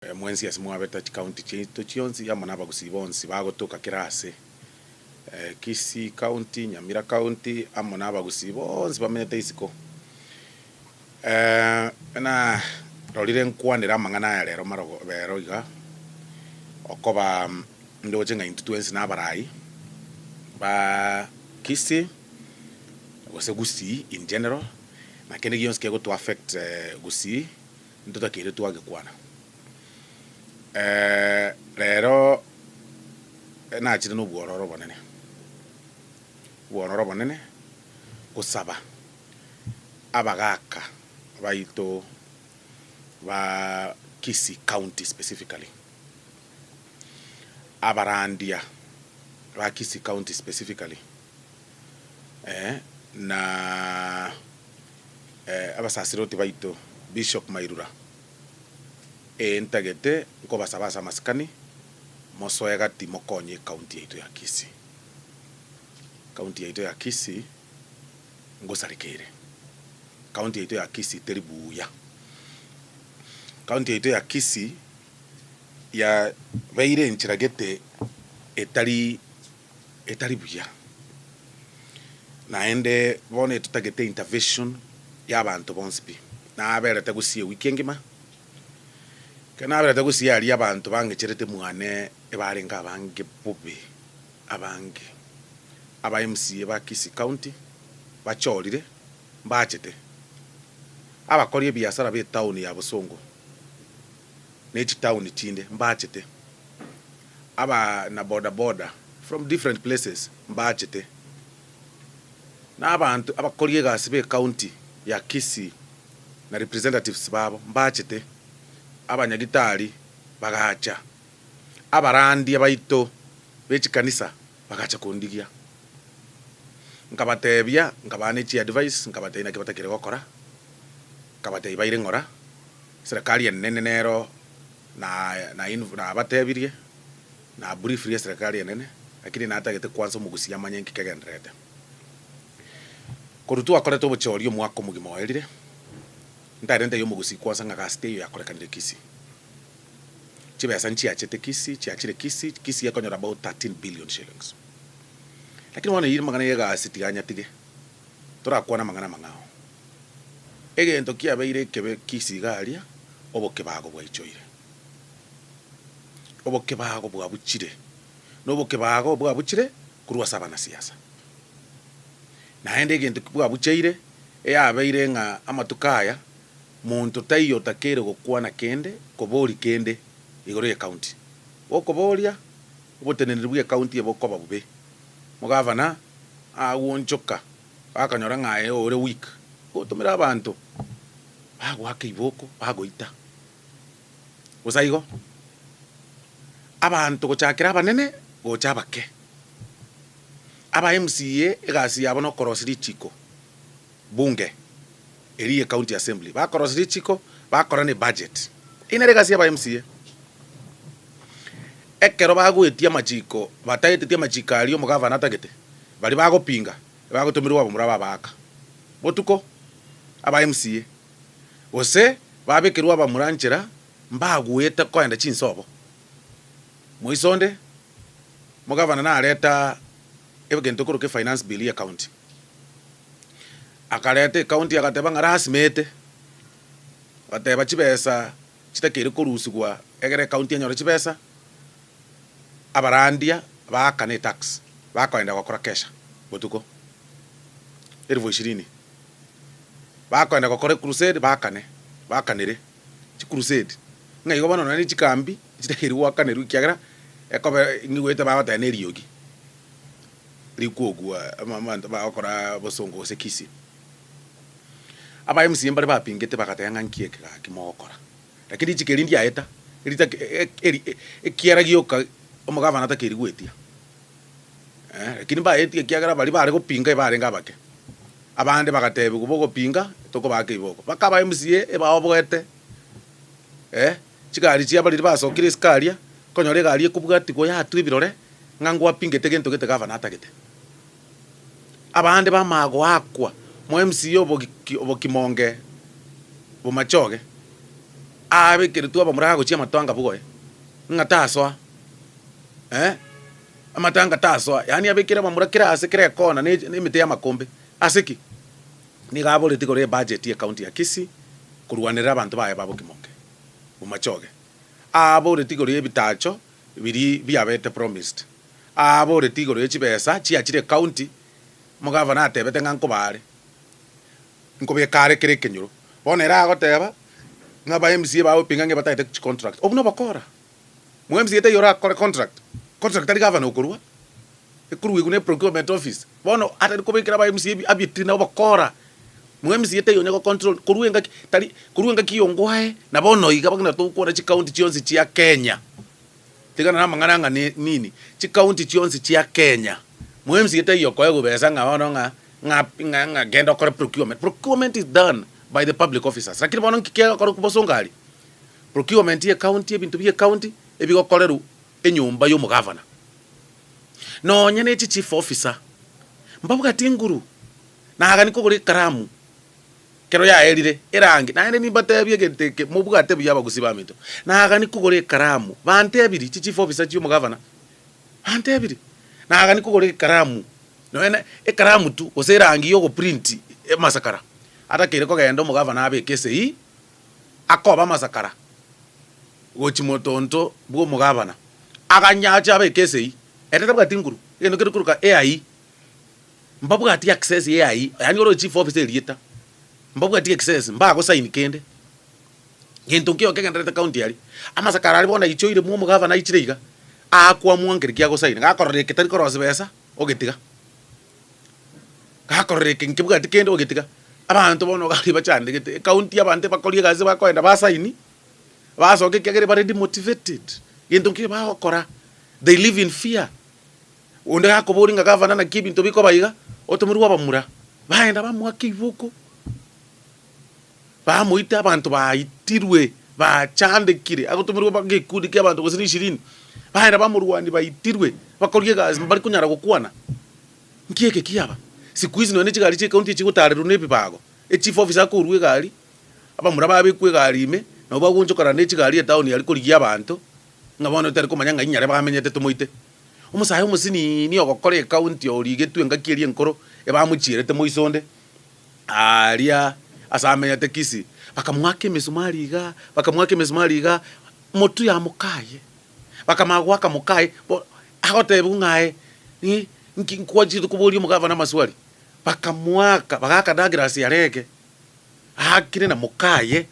Mwensi ase mwabete chikaunti chiaito chionsi amo nabagusii bonsi bagotoka kera ase, Kisii county, Nyamira county, amo nabagusii bonsi bamenyete isiko. Narorire nkwanere amang'ana aya rero marogo rero iga, okoba ndoche ng'a intwe twensi na abarai ba Kisii gose Gusii in general, na kende gionsi kegoto affect Gusii. Ntotakeire twagekwana. Rero nachire nobwororo obonene, obwororo obonene gosaba abagaka baito ba Kisii county specifically, abarandia ba Kisii county specifically, na. Abasasiroti baito, Bishop Mairura, ee ntagete nkobasaba ase amasikani, mosoe gati mokonye ecounty yaito ya Kisii. County yaito ya Kisii ngosareka ere. County yaito ya Kisii teri buya. County yaito ya Kisii yabeire enchera gete etari etari buya. Naende bono etotagete intervention y'abanto bonsi pi. Naberete gusii ewiki engima, ekero naberete gusii aria abanto bang'echerete mwane ebarenge abange bobe, abange. Aba MCA ba Kisii county bachorire mbachete, abakori ebiasara ba etown ya Bosongo ne chitown chinde mbachete. Aba na boda boda from different places mbachete, na abanto abakori egasi be county ya Kisii na representatives babo mbachete, abanyagitari bagacha, abarandia baito be chikanisa bagacha kondigia. Nkabatebia, nkabaa ne chiadvice, nkabatebia naki batakire gokora, nkabatebia baire ng'ora, serikali enene nero. Na nabatebirie, na briefrie eserekari enene, lakini natagete kwansa omogusii amanye nki kegendererete. Korwa twakorete obochori omwaka omogima oerire, ntagete ntebie omogusii kwansa ng'a gasi teiyo yakorekanire Kisii. Chibesa nchiachete Kisii, chiachire Kisii, Kisii ekonyora about 13 billion shillings. Lakini bono eyio amang'ana ya egasi tiga nyatige, torakwane amang'ana amang'ao. Egento kiabeire ekebe Kisii iga aria, obokebago bwaichoire. Obokebago bwabuchire, na obokebago bwabuchire korwa ase abanasiasa. Naende egento bwabucheire, eyabeire ng'a amatuko aya, monto taiyo otakeire gokwana kende, koboria kende igoro y'ecounty. Gokoboria, oboteneneri bw'ecounty ebokoba bobe. Omogavana agwonchoka, bakanyora ng'a aye ore weak, gotomera abanto. Bagoaka iboko, bagoita. Bosa igo, abanto gochakera abanene gocha abake. Aba MCA egasi yabo nokorosia richiko bunge eria ye county assembly, bakorosia richiko bakora ne budget. Eyio nere egasi ya aba MCA. Ekero bagoetia amachiko, bataetetie amachiko aria omogavana atagete, baria bagopinga, bagotomerwa abamura babaaka botuko. Aba MCA, gose babekerwe abamura nchera mbaguete koenda chinsobo. Moiso onde, omogavana nareta egento ekorokwa efinance bill ye county. Akareta ecounty agateba ng'a lasima ete, agateba chibesa chitakeire korusigwa egere ecounty enyore chibesa, abarandia baakane etax, bakoenda gokora kesha botuko, elfu ishirini. Bakoenda gokora ecrusade baakane, baakanere chicrusade, ng'a igo bono nonye ne chikambi chitakeire goakanerwa ekiagera ekobe ng'igwete bagoteba na eriogi rikwogwa ama abanto bagokora bosongo gose kisii. Aba MCA mbare bapingete bagateba ng'a nki eke gaki mogokora, lakini richiko eri ndiaeta eritaki eri ekiara gioka omogavana atakeire goetia. Lakini mbaetie ekiagera baria bare gopinga ebarenge abake. Abande bagatebigwa bogopinga tokobaaka iboko. Mpaka aba MCA ebaoboete eh, chigari chia baria basokire isiko aria, okonyora egari ekobwatigwa yatwa ebirore ng'a ngwapingete gento gete gavana atagete. Abande bamanya goakwa mo MCA obogi obokimonge bomachoge. Abekeretwe abamura agochia amatanga bogoe, ng'a tasoa, eh, amatanga tasoa, yaani abekire abamura kera ase kera ekona ne na emete y'amakombe. Ase ki? Nigo aboreti igoro y'ebudget y'ecounty ya Kisii korwanerera abanto baye ba Bokimoke, Bomachoge. Aboreti igoro y'ebitacho biria biabete promised. Aboreti igoro ye chibesa chiachire ecounty, omogavana atebete ng'a nkobare. Nkobeka are kera ekenyoro. Bono ere agoteba, ng'a aba MCA bagopinga ng'a ebatagete chicontract. Obwo nobokora. Mo MCA taiyo orakore contract. Contract tari gavana okorua, ekoruegwa ne procurement office. Bono atari kobekera aba MCA ebi abietire obokora. Mo MCA taiyo onye gocontrol korwa engaki tari korwa engaki ya ongwae na bono iga buna togokwana chicounty chionsi chia Kenya. Tigana na amang'ana ng'a ne nini, chicounty chionsi chia Kenya, mo MCA taiyo okoegwa besa ng'a bono ng'a ng'a ng'a ng'a genda okore procurement. Procurement is done by the public officers. Lakini bono nki kegokorwa bosongo aria? Procurement ya ecounty, ebinto bia ecounty ebigokorerwa enyomba ya omogavana. Nonye ne chichief officer, mbabwati nguru, nagani kogora ekaramu. Ekero yaerire erangi, naende nimbatebie egento eke, mobwate buya abagusii baminto, nagani kogora ekaramu, bantebirie chichief officer chi'omogavana, bantebirie, nagani kogora ekaramu, nonya na ekaramu tu, gose erangi ya ogoprint amasakara, atakeire kogenda omogavana abeke esei, akobe amasakara gochia motonto bwa omogavana, aganye ache abeke esei, ere tabwati nguru, egento kere koroka AI. Mbabwati access ye AI, yaani ore chief officer erieta, mbabwati access, mbagosaini kende. Gento nkeiyo kegendererete county aria. Amasakara aria bono aichoire mwa omogavana aichire iga, aakwamua nkeri ki agosaini, gakorora eke tari korosia besa, ogetiga. Gakorora eke nkebwati kende ogetiga. Abanto bono iga aria bachandegete, ecounty abanto ebakori egasi bakoenda basaini, basoka ekiagera bare demotivated, gento nkeiyo bagokora, they live in fear. Onde gakoboria ng'a gavana naki ebinto bikoba iga, otomerwe abamura, baenda bamoaka eiboko, bamoita abanto baitirwe, bachandekire, agotomerwa mpaka egekundi kia abanto gose na ishirini, baenda bamorwania baitirwe, bakoria egasi mbari konyara gokwana. Nki eke kiaba? Siku hizi nonye chigari chia ecounty echigotarerwa na ebibago, echief officer akorwa egari, abamura babekwa egari ime, nabo bagoonchokana ne chigari etown aria korigia abanto, ng'a bono tari komanya ng'ai nyare bamenyete tomoite. Omosae omosinini ogokora ekaunti origetwe engaki eria enkoro ebamochierete moiso onde aaria ase amenyete Kisii, bakamoaka emesumari iga, bakamoaka emesumari iga, motwe ya mokaye, bakamanya goaka mokaye, bo agotebiwa ng'a aye ng'i nki nkwachete koboria omogavana amaswali, bakamoaka, bagaaka Douglas Yarege, aakire na mokaye,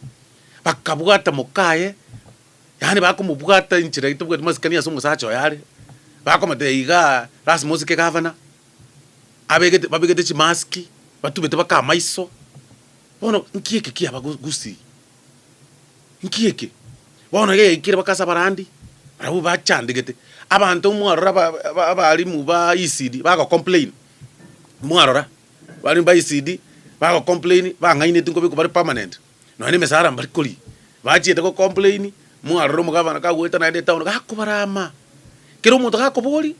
bakabwata mokaye. Yaani bakomobwata enchera etabwati masikani ase omosacha oye are, bakomotebia igaa lasima osike gavana, abegete babegete chimaski, batubete mpaka amaiso, bono nki eke kiaba gu gusii? Nki eke? Bono iga yaikire mpaka ase abarandi, barabwo bachandegete, abanto mwarora aba aba abalimu ba ECD bago complain, mwarora, abalimu ba ECD bago complain bang'ainetwe nkobekwa bare permanent. Nonya nemesara mbari koria, bachiete go complain, mwarora omogavana kagoeta naende etown gakobarama, kera omonto gakoboria,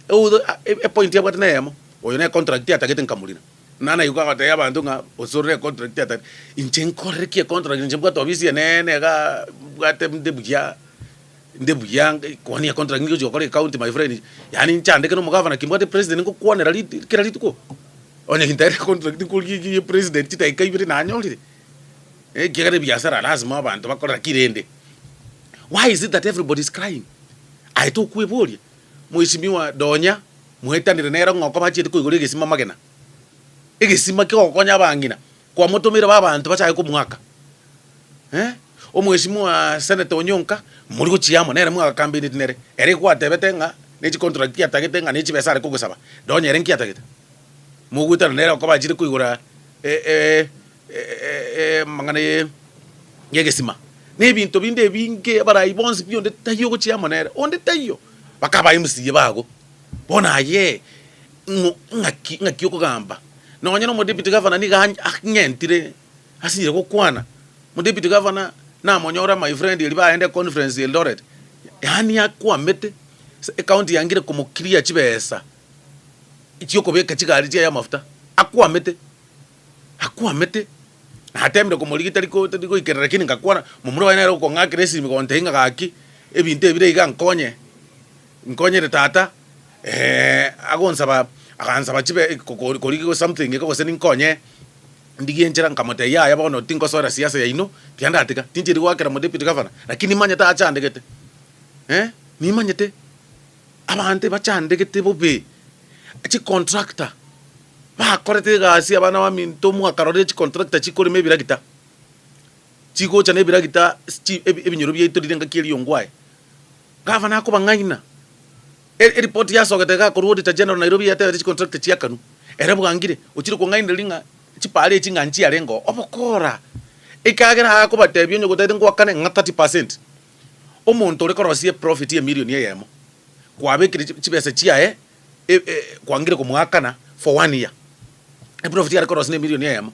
eudo epoint abwate neyemo, oyo ne contract atagete nkamorina. Nana igo agotebia abanto ng'a osoro ne contract atagete, inche nkorere ki econtract inche mbwate ofisi enene igaa mbwate nde buya, nde buya kwani econtract nigo ngochi gokora ecounty my friend, yaani nchandeke na omogavana ki mbwate president ngokwanera rit kera rituko. Onye gintagete econtract nkorigia ya president chidakika ibere nanyorire. Ekiagera ebiasara lasima abanto bakore lakini rende why is it that everybody is crying? Aye tokweboria mweshimiwa Donya mwetanire nere ng'a okoba achiete koigora egesima amagena, egesima kegokonya abang'ina kwamotomeire ba abanto bachake komoaka eh, omweshimiwa senator Onyonka mori gochia amo nere mwagakambeneti nere, ere gwatebete ng'a ne chicontract atagete ng'a ne chibesa are kogosaba, Donya ere nki atagete? Mogwetana nere okoba achire koigora amang'ana y'egesima, na ebinto binde ebinge, abarai bonsi pi onde taiyo ogochia amo nere, onde taiyo, mpaka aba MCA bago. Bono aye, ng'o ng'aki ng'aki okogamba? Nonye na omodeputy governor nigo ang'entire asinyire gokwana, omodeputy governor namonyora my friend erio baende econference Eldoret, yaani akwamete, ecounty yangire komoclear chibesa chiokobeka chigari chiaye amafuta, akwamete. Akwamete. Natemire komorigia tari ko tari goikerera lakini ngakwana, momura oye nere okong'akera esimi gontebia ng'a gaki, ebinto ebi bire iga nkonye, nkonyere tata agonsaba agansaba chibe ko ko korigia something iga gose ninkonye, ndigie enchera nkamotebia yaya bono tingosoera siasa yaino, tiga ndatiga, tincheti goakera mo deputy governor, lakini nimanyete achandegete eh, nimanyete abanto ebachandegete bobe, chicontractor. Bakorete egasi abana baminto mwakarorire chicontractor chikorema ebiragita, chigocha na ebiragita chi ebinyoro biaito rire engaki eria ongwae. Gavana akobang'aina, eripoti yasogete iga korwa Auditor General Nairobi yatebete chicontractor chiakanwa, ere bwangire, ochire kong'ainereria ng'a chipara echi ng'a nchiarenge oo, obokora. Ekiagera akobatebia onye gotagete ngoakane ng'a 30%, omonto ore korosia eprofit ya emilion eyemo, kwabekire chibesa chiaye. kwangire komoakana for one year, eprofit yare korosia na emilion eyemo,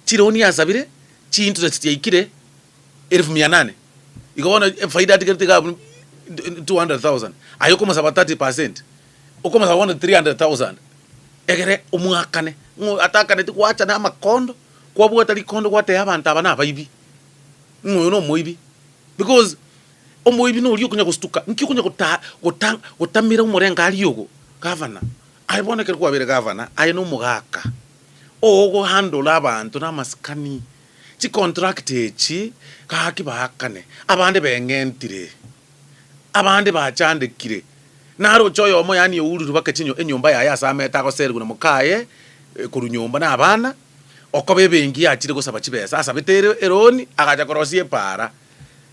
chiloan asabire, chiinterest chiaikire elfu mia nane, igo bono efaida atigarete iga abwo 200,000, aye okomosaba 30%, okomosaba bono 300,000 egere omoakane, ng'o atakaneti gwacha na amakondo, kwabwata rikondo gwateba abanto aba nabaibi, ng'a oyo na omoibi, because. Omoibi noria okonya gostuka, nki okonya gota gota gotamera omorengari ogo? Gavana, aye bono ekero kwabeire gavana, aye na omogaka, ogo handle abanto na amasikani, chicontract echi gaki baakane, abande beng'entire, abande bachandekire, naroche oyomo yaani oururwe baka chinyo enyomba yaye ase amete agoserigwa na mokaye korwa nyomba na abana, okoba ebenki yachire gosaba chibesa, asabete ere eloan, agacha korosia epaara.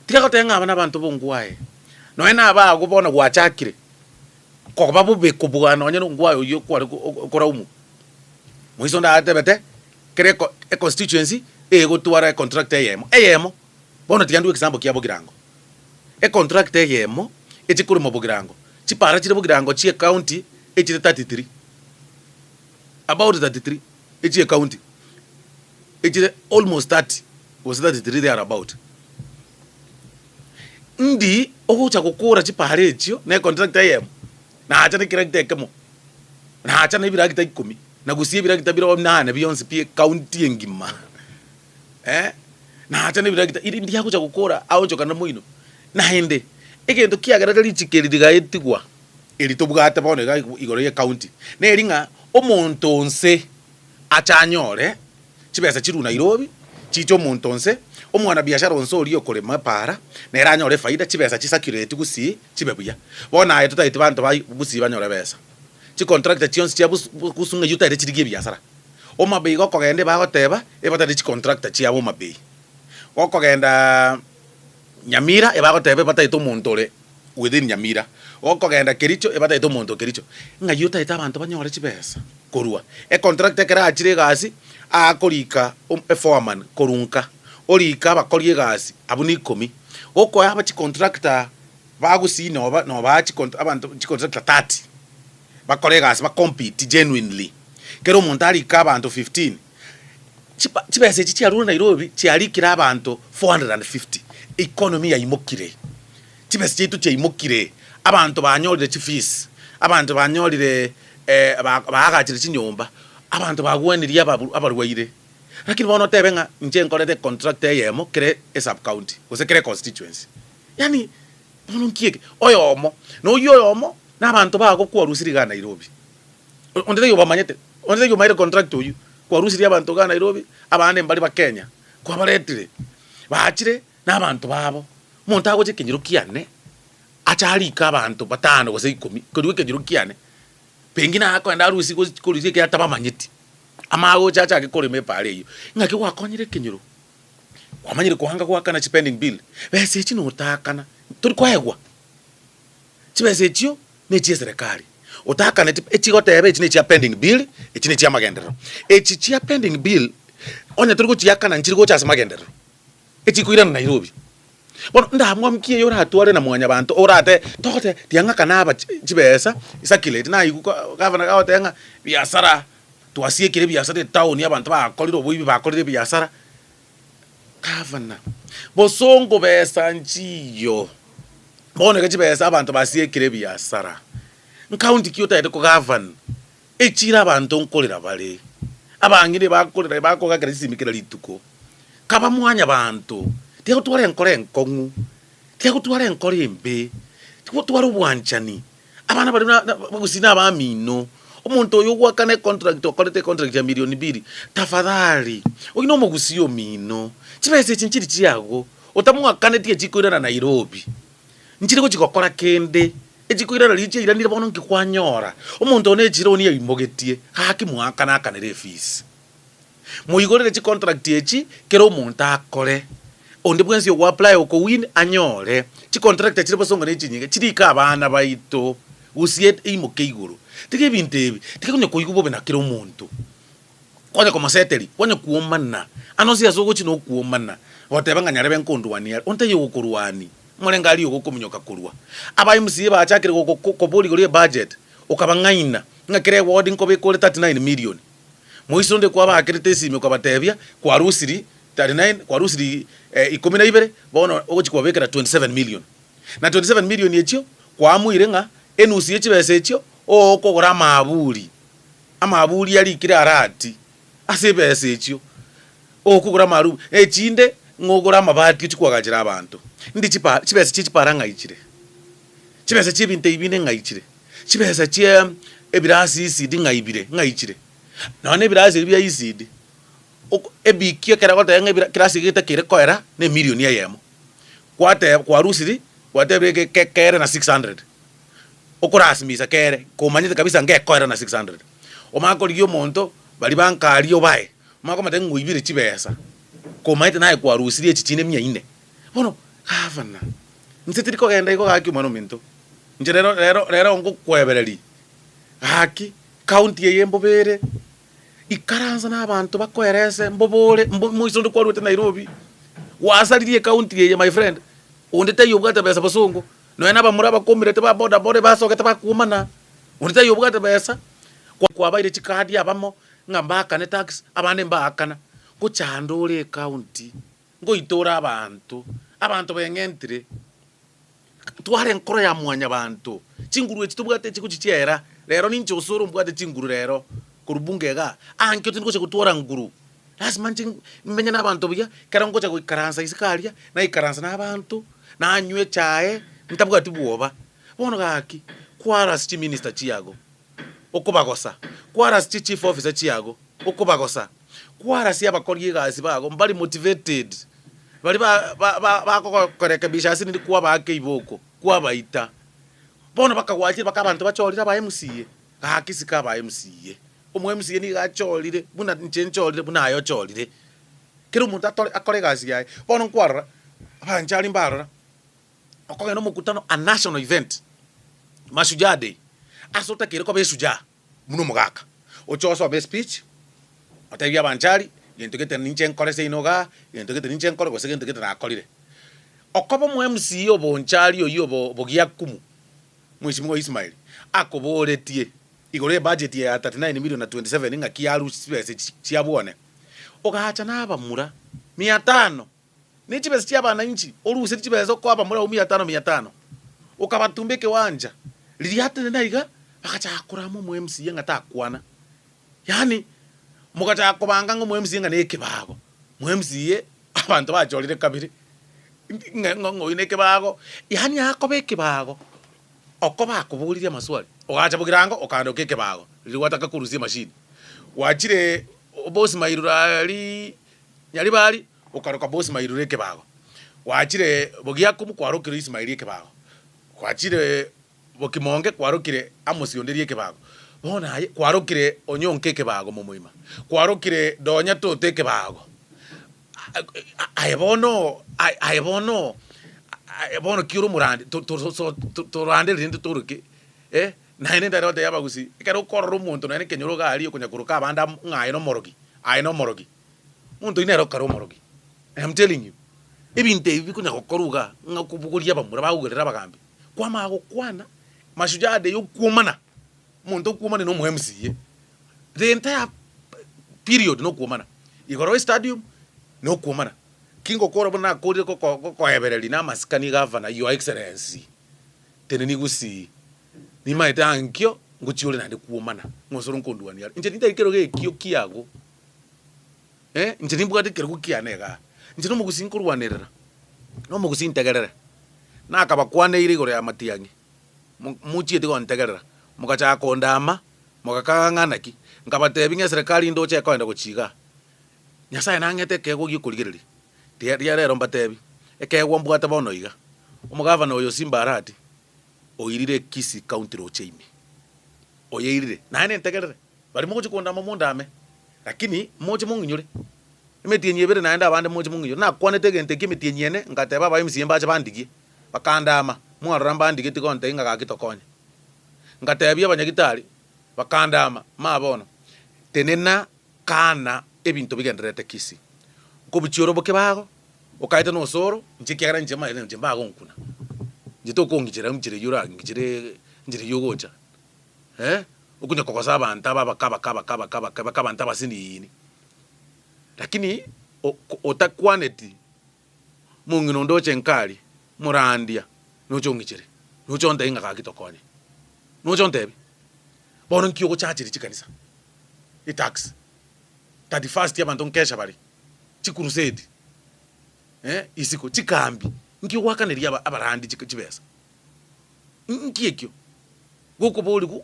Tiga goteba ng'a aba nabanto b'ongwae, nonya naba agwo bono gwachakire koba bobe kobua nonya na ongwae oyio kware koraumwa. Moiso onde atebete, kera eko econstituency egotwara econtract eyemo, eyemo, bono tiga ndue ekisambo kia Bogirango. Econtract eyemo eche korema Bogirango, chipara chire Bogirango chia ecounty echire 33, about 33 echia ecounty, echire almost 30 gose 33 there about. Ndi ogocha gokora chipara echio na econtractor eyemo, nacha na ekeragita ekemo, nacha na ebiragita ikomi, na gusii ebiragita bire nane bionsi pi ecounty engima eh, nacha na ebiragita iri ndi agocha gokora aonchokane moino. Naende, egento kiagerete richiko eri rigaetigwa, eri tobwate bono iga igoro ya ecounty, neri ng'a omonto onse ache anyore. Chibesa chirue Nairobi, chiche omonto onse, omwanabiashara onse oria okorema epaara, nere anyore efaida, chibesa chi circulate gusii chibe buya. Bono aye totageti banto ba gusii banyore besa. Chicontractor chionsi chia bus gusii ng'ai otagete chirigie ebiasara. Homa Bay gokogenda ebagoteba, ebatagete chicontractor chiabo Homa Bay. Gokogendaaa Nyamira ebagoteba ebatagete omonto ore within Nyamira. Gokogenda Kericho ebatagete omonto o Kericho. Ng'ai otagete abanto banyore chibesa korwa? Econtractor ekero achire egasi, aakorika eforeman korwa nka, orika abakori egasi abwo na ikomi. Gokoa aba chicontractor ba gusii noba nobaa chicont abanto chicontractor 30, bakore egasi ba compete genuinely. Kera omonto arike abanto 15, chipa chibesa echi chiarure Nairobi chiarikire abanto 450, economy yaimokire. Chibesa chiaito chiaimokire, abanto banyorire chifees, abanto banyorire baagachire chinyomba, abanto bagwenirie abarwaire. Lakini bono otebe ng'a inche nkorete econtract eyemo kere esub county gose kere econstituency, yaani bono nki eke? Oyomo, na oyio oyomo na abanto bago kwarusirie igaa Nairobi, onde taiyo obamanyete, onde taiyo omanyete contract oyio, kwarusirie abanto igaa Nairobi, abande mbare ba Kenya, kwabaretire, bachire na abanto babo. Omonto agocha ekenyoro kiane, ache arike abanto batano gose ikomi korwa ekenyoro kiane, pengine akoenda arusie gochi korusia ekiagera tabamanyeti, amanye gocha achake korema epaara eyio. Ng'aki gwakonyire ekenyoro? Kwamanyire koanga goakana chipending bill, besa echi notaakana, tori koegwa, chibesa echio na echia eserekari, otaakaneti echigoteba echi na echia pending bill, echi na echia amagenderero. Echi chia pending bill, onye tori gochiakana nchiri gocha ase magenderero. Echikoirana Nairobi. Bono ndamwamu ki eye oratware na mwanyabanto orate togoteba tiga ng'akane aba chibesa circulate naigwa gavana agoteba ng'a biasara twasiekire ebiasara etown abanto bakorire oboibi bakorire ebiasara. Gavana, bosongo besa nchiyo, bono iga chibesa abanto basiekire ebiasara, nkaunti ki otagete ko govern echire abanto nkorera bare, abang'ina ebakorera bakogakera chisimi kera rituko. Kaba mwanyabanto, tiga gotwara enkoro enkong'u, tiga gotwara enkoro embe, tiga gotwara obwanchani. Abana baria na na bagusii na abamino, omonto oyo ogoakana econtract okorete econtract ya milioni mbili, tafadhali, oyio na omogusii omino, chibesa echi nchiri chiago, otamoakanetie echikoirana Nairobi, nchiri gochi gokora kende, echikoirana riria chiairanire bono nki kwanyora? Omonto one echironi aimogetie, gaki moakane akanere efees. Moigorere chicontract echi kera omonto akore, onde bwensi ogo apply oko win anyore. Chicontract chire bosongo ne chinyinge chirike abana baito gose eimoke igoro. Tiga ebinto ebi, tiga konya koigwa bobe na kera omonto. Kwanya komoseteri, kwanya kuomana, ande onsi ase ogochia nokuomana, goteba ng'a nyarebe nkondwania are, onde taiyo ogokorwania, omorenge aria ogokominyoka korwa. Aba MCA bachakire goko koboria igoro ye budget, okabang'aina, ng'a kera eward nkobeka ore 39 million. Moise onde kwabaakerete esimi okabatebia, Kwarusiri 39, kwarusiri 12, bono ogochia kobabekera 27 million. Na 27 million echio kwaamuire ng'a enusu ye chibesa echio ookogora amaaburi, amaaburi arikire arati ase ebesa echio, okogora amarubu, echinde ng'a ogore amabati ochie koagachera abanto. Ndi chipa chibesa chie chipara ng'ai chire? Chibesa chi'ebinto ebi binde ng'ai chire? Chibesa chie ebirasi ECD ng'ai bire? Ng'ai chire? Nonya na ebirasi ebi bia ECD, oko ebiki ekero ogoteba ng'a ebira kirasi eke getakeire koera na emilioni eyemo, kwateba kwarusiri gwatebire eke ke kere na 600, okorasimisa kere komanyete kabisa ngekoera na 600. Omanye korigia omonto baria bankaria obae, omanye komotebia ng'a oibire chibesa, komanyete naye kwarusirie echi chinde mia ine. Bono gavana, inche tiri kogenda igo gaki omwana ominto. Inche rero rero rero ngokwebereria, gaki county eye mbobe ere, ikaransa na abanto bakoerese mbobore mbo moiso onde kwarwete Nairobi, gwasaririe ecounty eye my friend, onde taiyo obwate besa bosongo, nonya na abamura abakomirete ba boda boda basogete bakwomana, onde taiyo obwate besa, kwabaire chikadi abamo ng'a mbakane tax, abande mbaakana, ngochanda ore ecounty, ngoita ore abanto, abanto beng'entire. Tware enkoro ya mwanyabanto, chinguru echi tobwate echi gochia chiaera, rero ninche gose ore ombwate chinguru rero korwa bunge igaa, ankio tindi gocha gotwara nguru, lasima inche menye na abanto buya, ekero ngocha goikaransa isiko aria, naikaransa na abanto, nanywa echae, ntabwati bwoba. Bono gaki, kwara ase chiminister chiago, okobagosa, kwara ase chichief officer chiago, okobagosa, kwara ase abakori egasi bago mbari motivated. Baria bakogokorekebisha ase rinde kwabaaka eiboko, kwabaita. Bono bakagwachire mpaka abanto bachorire aba MCA, gaki sika aba MCA. Omo MCA nigo achorire buna inche nchorire buna aye ochorire. Kera omonto atore akore egasi yaye. Bono nkwarora, abanchari mbarora, okogenda omokutano a national event, Mashujaa day, ase otakeire koba eshujaa buna omogaka, oche osome espeech. Otebie abanchari, gento gete ninche nkore seino igaa, gento gete ninche nkore gose gento gete nakorire. Okoba omo MCA obonchari oyio obo bogiakumu, Mheshimiwa Ismail, akoboretie igoro ye budget ya 39 million na 27 ng'aki yarusia chibesa echi chia bwone, ogacha na abamura mia tano, ne chibesa chia abananchi oruserie chibesa okoa abamura abwo mia tano mia tano, okabatumba ekewancha, riria atenena iga, bagachaka korama omo MCA ng'a takwana. Yaani mogachaka kobanga ng'a omo MCA ng'a nekebago, omo MCA abanto bachorire kabere, ng'a ng'a oyio nekebago, yaani akoba ekebago, okoba akoboririe amaswali, ogacha bogirango okandoka ekebago, riria gwataka korusia emachine, gwachire boss mairura aria nyaribari, okaroka boss mairura ekebago, gwachire bogiakumu kwarokire Ismail ekebago, gwachire. Bokimonge kwarokire Amosi onde ri'ekebago, bono aye kwarokire Onyonka ekebago momoima, kwarokire Donya Toto ekebago, aye bono aye bono aye bono ki ore omorandi to to so torande rende toroke eh, naende ndare gotebia abagusii, ekero okorora omonto nonye na ekenyoro iga aria okonya koroka abande amo ng'a aye nomorogi, aye nomorogi, omonto oyio nere okare omorogi, I am telling you. Ebinto ebi bikonya gokorwa igaa, ng'a okobogoria abamura bagogerera abagambi. Kwamanya gokwana mashujaa day okwomana, omonto okwomana no MCA, the entire period nokwomana, igoro estadium nokwomana, ki ngokora buna nakorire goko gokoebereria na amasikani gavana your excellency, teneni gusii, nimaete ankio ngochia ore naende kwomana, ng'a osoro nkondwania are, inche tintari kerogo ekio kiago. Eh, inche nimbwate ekerogo kiane igaa. Inche nomogusii nkorwanerera, nomogusii ntegerere. Nakabakwaneire igoro ya matiang'i, mo mochieti gontegerera, mogachaka kondama, mogakaga ng'a naki. Nkabatebia ng'a eserekari ndoche ekoenda gochia igaa. Nyasaye nang'ete ekeegwa gi'okorigereria, ria ria rero mbatebi, ekeegwa mbwate bono iga, omogavana oyo Simba Arati, oirire Kisii County roche ime, oyeirire, naende ntegerere, baria mogochia kondama mondame, lakini moche mong'inyore, emetienyi ebere naende abande moche mong'inyore. Nakwanete egento ekio emetienyi ene, ngateba aba MCA mbache bandigie, bakandama, mwarora mbandigetie gontebia ng'a gaki tokonye. Ngatebia abanyagitari, bakandama, ma bono, tenena Kana ebinto bigendererete Kisii. Nkobuchia oroboke bago, okaete nosoro, inche ekiagera inche maene inche mbagonkuna. Inche tokong'ichera enchera eyio orang'ichere enchera eyio ogocha eh, okonya kogosa abanto aba abake abake abake abake abake mpaka abanto abasiniini. Lakini oko otakwaneti mong'ina onde oche nka aria, morandia, noche ong'ichere, noche ontebie ng'a gaki tokonye, noche ontebie. Bono nki ogochacheria chikanisa? Etax, 31st abanto nkesha bare, chikurusedi, eh, isiko, chikambi, nki ogoakaneria aba abarandi chik chibesa? Nki ekio? Gokoborigwa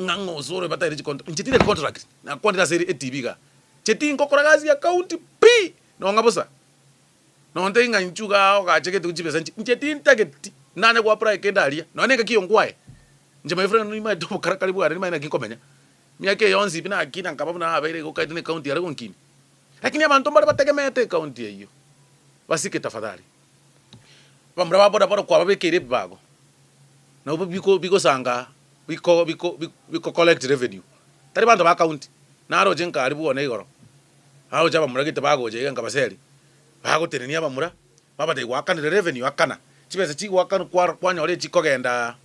ng'a ng'a osore bataire chicontract, inche tindari contract, nakwanire ase etv igaa, inche tinkokora gasi ya county pi, nong'a bosa. Nontebie ng'a inchuo igaa ogachegete chibesa inche, inche tintageti, nanya go apply kende aria, nonya na engaki ongwae. Inche my friend nimaete obokarakari bwane nimanye naki nkomenya. Emiaka eye yonsi pi nakina nkaba buna nabeire iga okaete na ecounty yare gonkinia. Lakini abanto mbare bategemeete ecounty eyio, basike tafadhali. Abamura ba bodaboda kwababekeire ebibago, nabo biko bigosanga biko biko biko collect revenue, tari banto ba county. Naroche nkari bwone igoro, naroche abamura gete bagocha iga nkabaseria, bagotenenia abamura, babatebia gwakanire revenue akana, chibesa chigoakanwa kwaro kwanyora echikogenda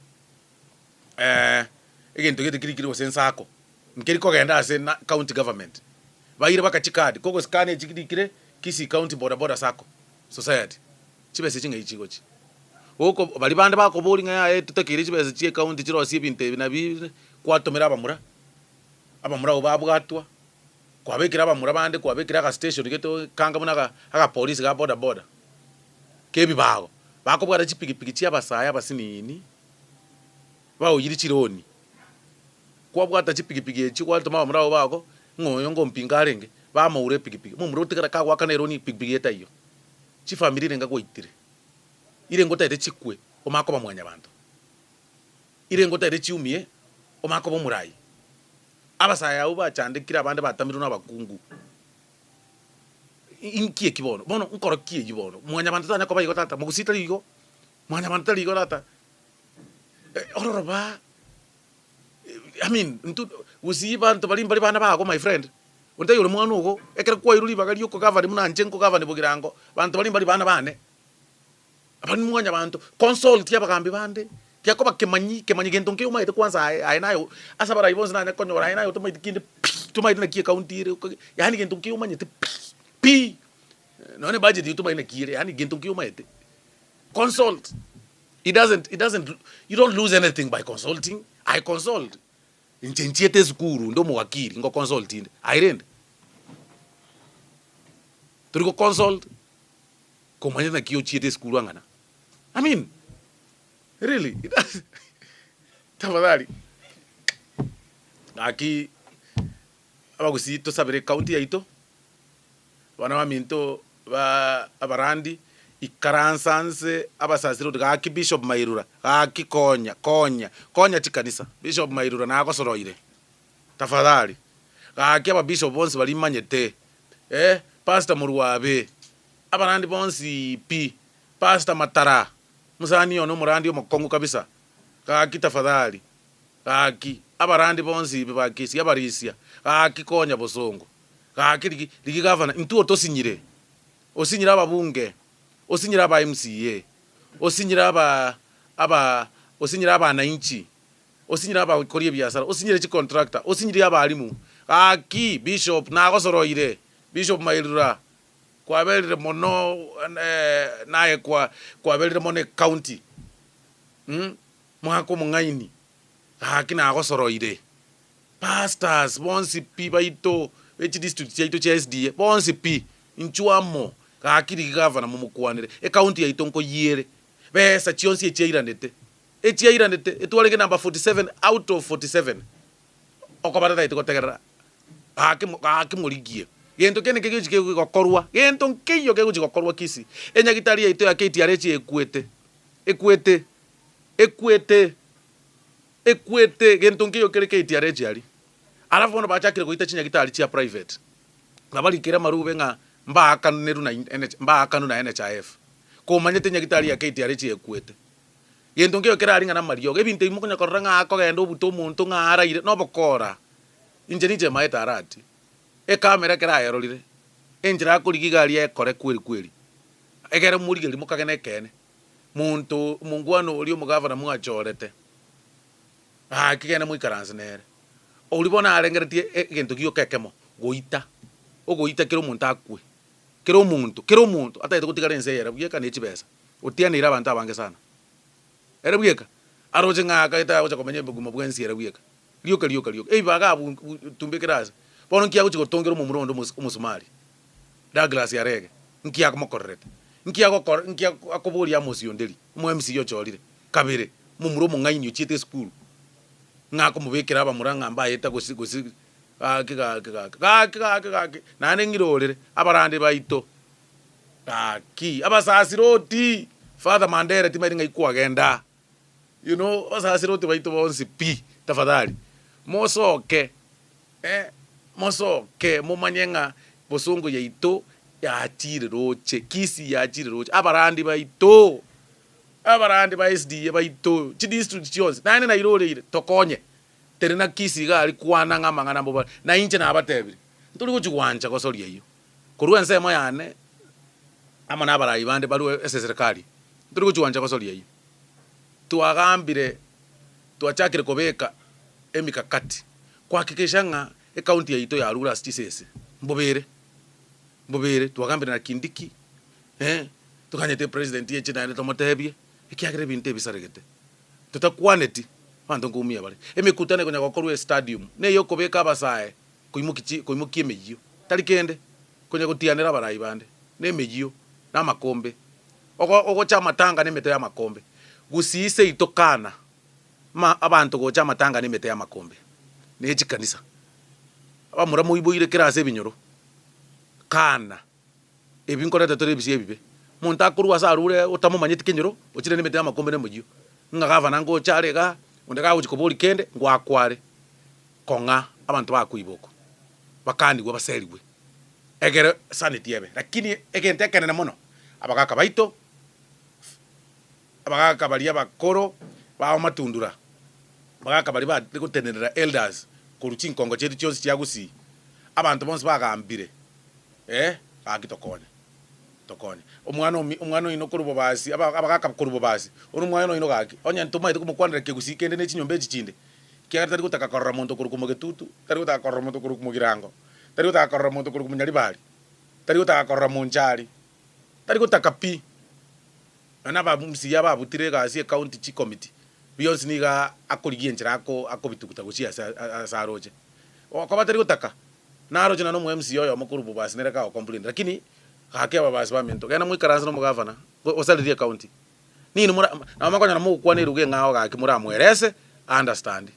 egento gete kerikire gose ensako, nkeri kogenda ase na county government, baire baka chicard, kogoscan echi chirikire Kisii County Boda Boda Sacco Society, chibesa echi ng'ai chigochia? Goko baria bande bakoboria ng'a yaya totakeire chibesa chia ecounty chirosie ebinto ebi nabi, kwatomera abamura, abamura abwo babwatwa, kwabekire abamura bande kwabekire agastation gete kanga buna aga agapolisi ga boda boda, kebibago, bakobwata chipigipigi chia abasae abasiniini. Baoyire chironi, kwabwata chipigipigi echio gwatoma abamura abwo bago, ng'a oyo ngompinga arenge, bamoura epigipigi. Omomura otigara kagoakana eroni epigipigi etaiyo. Chifamiri renge gwaitire, irenge otagete chikwe omanye koba mwanyabanto, irenge otagete chiumie omanye koba omorai. Abasae abwo bachandekire abande batamirwe na abakungu, inki eki bono? Bono nkoro ki eyio bono? Mwanyabanto tanya koba igo tata, mogusii tari igo, mwanyabanto tari igo tata. Ororo ba I mean intwe gusii banto baria mbare bana bago my friend, onde taiyo ore mwana ogo, ekero kwairwe ribaga ria okogovern buna inche nkogovern bogirango, banto baria mbari bana bane, abwo mwanyabanto, consult abagambi bande, tiakoba kemanyi kemanyi gento nkeiyo omanyete kwanza aye aye naye ase abarai bonsi nanye konyora aye naye otomaeti kende pi, tomaeti naki ecounty ere okage yaani gento nkeiyo omanyete pi pi, nonye na ebudget eywo tomaeti naki ere yaani gento nkeiyo omanyete, consult. It doesn't, it doesn't, you don't lose anything by consulting, I consult, inche nchiete esukuru inde omowakiri ngo consult inde, aye rende tori go consult komanya naki ochiete esukuru ang'ana, I mean really it doesn't tafadhali gaki abagusii tosabere ecounty yaito. Abana baminto ba abarandi, ikaransa nse abasasiroti gaki Bishop Mairura gaki konya konya konya chikanisa Bishop Mairura nagosoroire tafadhali gaki ababishop bonsi baria imanyete eh Pastor Morwabe abarandi bonsi pi Pastor Matara mosani one omorandi omokong'u kabisa gaki tafadhali gaki abarandi bonsi pi ba Kisii abarisia gaki konya bosongo. Gaki rigi rigi gavana intwe otosinyire, osinyire ababunge, osinyire aba MCA, osinyire aba aba osinyire abanainchi, osinyire abakori ebiasara, osinyire chicontractor, osinyire abalimu, gaki bishop nagosoroire, Bishop Mairura kwaberire mono naye kwa kwaberire mono ecounty mh, mwaka omong'aini, gaki nagosoroire. Pastors bonsi pi baito be chidistrict chiaito chia SDA bonsi pi. Inchuo amo, gaki rigia gavana momokwanere, ecounty yaito nkoyiere, besa chionsi echiairanete, echiairanete, etwarenge number 47 out of 47, okoba tataeti gotegerera gaki gaki morigie. Gento kende nkegochi kegokorwa, gento nkeiyo kegochi gokorwa Kisii, enyagitari yaito ya KTRH ekwete, ekwete, ekwete, ekwete, gento nkeiyo kere KTRH aria. Alafu bono bachakire goita chinyagitari chia private, nabarikire amarube ng'a mbaakanerwe na NH mbaakanwe na NHIF. Komanyete nyagitari ya KTRH ekwete. Gento nkeiyo kerari ng'a namariogo, ebinto ebi mokonya korora ng'a akogenda obute omonto ng'a araire, nobokora. Inche ninche maete arati, ekamera ekero ayerorire, enchera akorigia iga aria ekore kweri kweri, egere morigererie mokagene ekeene, monto omongwana oria omogavana mwachorete. Gaki genda moikaranse nere. Oria bono arengeretie egento gioka ekemo, goita, ogoita kera omonto akwe, kera omonto, kera omonto atagete gotigara ense eye ere bweka ne chibesa, otianeire abanto abange sana. Ere bweka, aroche ng'a akagete agocha komenya obogima bwensi ere bweka, rioka rioka rioka, ebibaga abwo tumbe kera ase. Bono nki agochia gotongera omomura onde omosi omosumari, Douglas Arege, nki amokorerete? Nki agokora nki akoboria Amos Onderi, omo MCA ochorire kabere, omomura omong'aini ochiete esukuru, ng'a akomobekera abamura ng'a mbayete gose gose gaki gaki gaki gaki gaki gaki naende ng'irorere abarandi baito gaki abasasiroti Father Mandera timaeti ng'ai kwagenda you know abasasiroti baito bonsi pi tafadhali mosoke eh mosoke momanye ng'a bosongo yaito yachire roche Kisii yachire roche abarandi baito. Abarandi ba SDA baito chidistrict chionsi naende nairoreire tokonye terena Kisii iga aria kwana ng'a amang'ana mbobare na inche nabatebire ntori gochi gwancha gosoria eyio korwa ensemo yane amo na abarai bande barwe ase eserekari ntori gochi gwancha gosoria eyio. Twagambire twachakire kobeka emikakati kuhakikisha ng'a ecounty yaito yarure ase chisese mbobere mbobere twagambire na Kindiki. Toganyete president eche naende tomotebie, ekiagera ebinto ebisaregete. Totakwaneti, abanto nkoumia bare. Emekutano ekonya gokorwa estadium, neye okobeka abasae koimoki chi koimokia emeyio, tari kende, konya gotianera abarai bande, na emeyio, na amakombe. Ogo ogocha amatanga na emete ya amakombe. Gusii seito kana, ma abanto gocha amatanga na emete ya amakombe, na echikanisa. Abamura moiboire kera ase ebinyoro, kana. Ebi nkoreta tore ebisio ebibe. Omonto akorwa ase arure otamomanyeti kenyoro, ochire nemete y'amakombe na emoyio, ng'a gavana ngocha are igaa, onde gagochia koboria kende, ngoakwa are. Kong'a abanto bakoiba oko, bakanigwe baserigwe, egere sanity ebe. Lakini egento ekenene mono, abagaka baito, abagaka baria abakoro ba Omatundura, abagaka baria bare gotenerera elders korwa chinkongo chiaito chionsi chia Gusii, abanto bonsi bagambire. Eh, gaki tokonye, tokonye. Omwana omi omwana oino korwa bobasi, aba abagaka korwa bobasi, ore omwana oino gaki, onye ntomaete komokwanera kegusii kende ne chinyomba echi chinde, ekiagera tari gotaka korora monto korwa komogetutu, tari gotaka korora monto korwa komogirango, tari gotaka korora monto korwa komonyaribari, tari gotaka korora monchari, tari gotaka pi. Nonya na abamca ababutire egasi ecounty chicommittee, bionsi nigo akorigia enchera ako akobituguta gochia ase ase aroche. Okoba tari gotaka. Naroche naende omo MCA oyomo korwa Bobasi nere kago complain lakini gaki ababasi baminto genda moikaranse na omogavana osaririe ecounty nini mora nabo mokonyora mogokwana eruga eng'ao gaki moramoerese a understand.